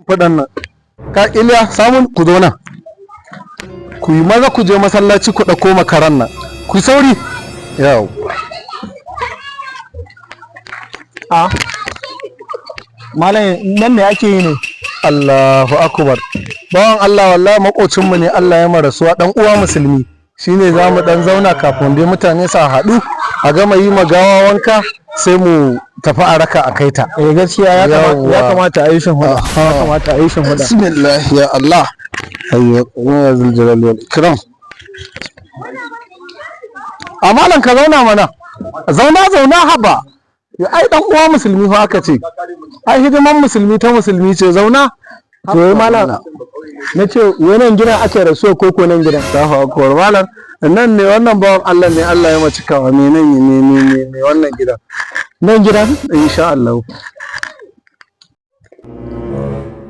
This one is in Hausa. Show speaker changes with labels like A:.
A: Faɗan nan ka Iliya samun ku zo nan, ku yi maza ku je masallaci ku ɗauko makaran nan, ku yi sauri yau.
B: A malam, nan ne ake yi ne?
A: Allahu akbar, bawan Allah, wallahi makocinmu ne Allah ya marasuwa, dan uwa musulmi, shine za mu dan zauna kafin dai mutane su haɗu a gama yi magawa wanka, sai mu tafi a raka a kaita.
B: Eh, gaskiya ya
A: Yawwa.
B: ya kamata a yi shin huda, ya kamata a yi shin huda.
A: Bismillah, ya Allah, hayya ya zul jalali wal ikram. A malam, ka zauna mana, zauna, zauna, haba. Ya, ai dan uwa musulmi fa aka ce, ai hidiman musulmi ta musulmi ce, zauna.
B: To wai malam, na ce wannan gidan aka rasuwa ko ko nan gidan?
A: Allahu akbar, malam, nan ne. Wannan bawan Allah ne Allah ya maci kawa me nan ne ne ne ne wannan gidan.
B: Nan gidan?
A: Insha Allah.